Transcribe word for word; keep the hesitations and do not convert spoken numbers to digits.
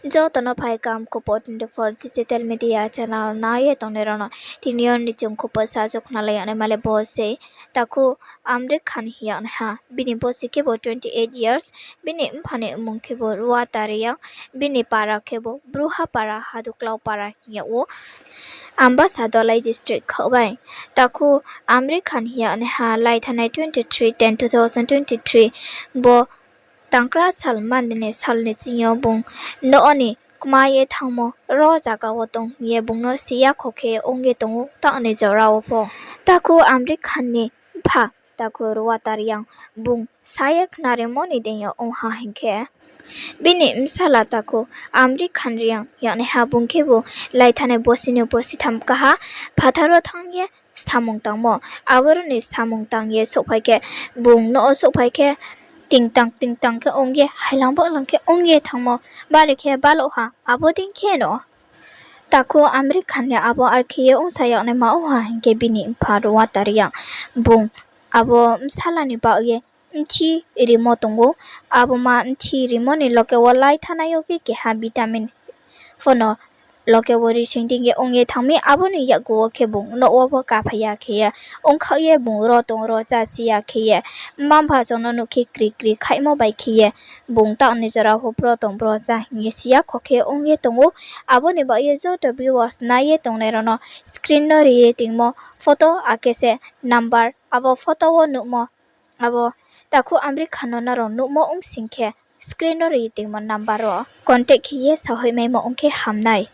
Joto no phai kaham Khupo twenty four digital media channel nai ye tongnai rao no. Tini yo ni chung khupo sa jokhna lai yag naima le bo se. Takhu Amir Khan hing yag naiha, bini bosi khebu twenty eight years, bini mpha ni mmung khebu Ruata Reang, bini para khebu Bruha para, Haduklau para hing yag ou. Ambasa Dhalai district khaoh bai. Takhu Amir Khan hing yag naiha lai thanai twenty three ten two thousand twenty three, bo tangkra sal mani ni sal ni ching yo bung nouh ni kma ye thanngmo, ro zaga wo tong hing ye bung no si ya kho khe ong ye tong ou taoh ni jora wo pho. Takhu Amir Khan ni mpha takhu Ruata Reang bung sa ye khnarimo ni deing yo ong ha hing khe, bini bsala takhu Amir Khan Reang yag naiha bung khebu lai thanai bosi ni bosi tham kaha phathar wo thanng ye samung tangmo. Aboro ni samung tang ye souhphai khe, bung nouh wo souhphai khe, tingtang tingtang khe ong ye, hailang baohlang khe ong ye thanngmo. Bari khe balouh ha, abo dei khe no. Takhu Amir Khan ni abo are khe ye ongsa yag naima ong ha hing khe bini mpha Ruata Reang bung abo bsala ni baoh ye mthi rimo tong ou. Abo ma mthi rimo ni loge wo lai thanai yo khe keha vitamin pho no loge wo ri soing dei ye ong ye thanng mi. Abo ni yakgu wo khe bung nouh wo pho kaphai ya khe ye ongkhaoh ye bung ro tong ro chá si ya khe ye, mma mpha song no nuh khe kri kri khaihmo bai khe ye bung taoh ni jora pho bro tong bro chá hing ye si ya kho khe ong ye tong ou. Abo ni baoh ye joto viewers nai ye tongnai rao no screen no ri ye toingmo photo akhe se number, abo photo wo nuhmo, abo takhu Amir Khan no nrao nuhmo ong sing khe screen no ri ye toingmo number wo contact khe ye sahoihmaimo ong khe ham nai.